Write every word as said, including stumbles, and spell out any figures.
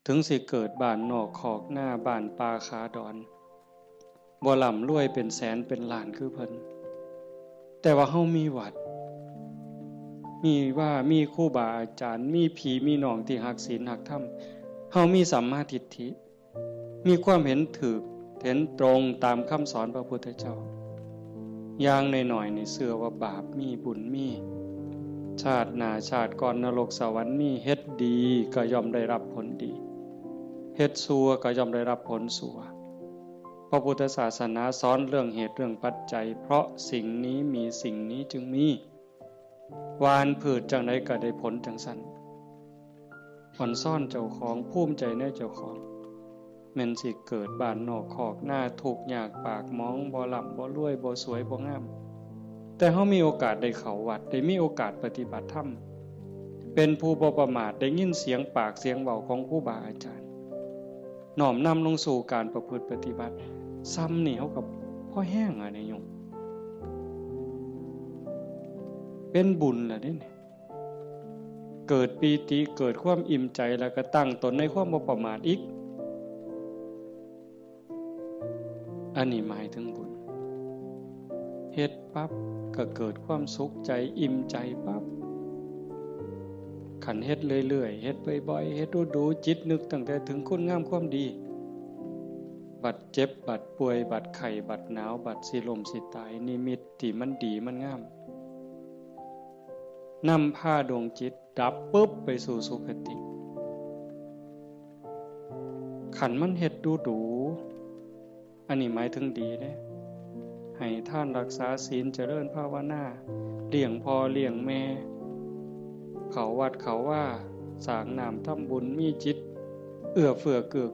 ถึงสิเกิดบ้านนอกคอกนา บ้านป่าขาดอน บ่ร่ำรวยเป็นแสนเป็นล้านคือเพิ่น แต่ว่าเฮามีวัด มีวา มีครูบาอาจารย์ มีพี่มีน้องที่ฮักศีลฮักธรรม เฮามีสัมมาทิฏฐิ มีความเห็นถูก เห็นตรงตามคำสอนพระพุทธเจ้า อย่างน้อยๆ นี่เชื่อว่าบาปมีบุญมี ชาติหน้าชาติก่อนนรกสวรรค์มี เฮ็ดดีก็ย่อมได้รับผลดี เฮ็ดชั่วก็ย่อมได้รับผลชั่ว พระพุทธศาสนาสอนเรื่องเหตุเรื่องปัจจัย เพราะสิ่งนี้มีสิ่งนี้จึงมี หว่านพืชจั่งใดก็ได้ผลจั่งซั้น อ่อนซ้อนเจ้าของ ภูมิใจในเจ้าของ แม่นสิเกิดบ้านนอกคอกนา ทุกข์ยากปากหมอง บ่ร่ำบ่รวย บ่สวยบ่งาม แต่เฮามีโอกาสได้เข้าวัด ได้มีโอกาสปฏิบัติธรรม เป็นผู้บ่ประมาท ได้ยินเสียงปากเสียงเว้าของครูบาอาจารย์ น้อมนำลงสู่การประพฤติปฏิบัติ ซ้ำนี่เฮาก็พอแฮงอะนี่โยม เป็นบุญล่ะเด้นี่ เกิดปีติ เกิดความอิ่มใจ แล้วก็ตั้งตนในความบ่ประมาทอีก อันนี้หมายถึงบุญ เฮ็ดปั๊บก็เกิดความสุขใจ อิ่มใจปั๊บ คันเฮ็ดเรื่อยๆ เฮ็ดบ่อยๆ เฮ็ดดูๆ จิตนึกตั้งแต่ถึงคุณงามความดี บัดเจ็บ บัดป่วย บัดไข้ บัดหนาว บัดสิล้มสิตาย นิมิตที่มันดีมันงาม นำพาดวงจิตดับปุ๊บไปสู่สุคติ คันมันเฮ็ดดูๆ อันนี้หมายถึงดีเด้ ให้ทานรักษาศีล เจริญภาวนา เลี้ยงพ่อเลี้ยงแม่ เข้าวัดเข้าวา สร้างน้ำทำบุญ มีจิตเอื้อเฟื้อเกื้อกูล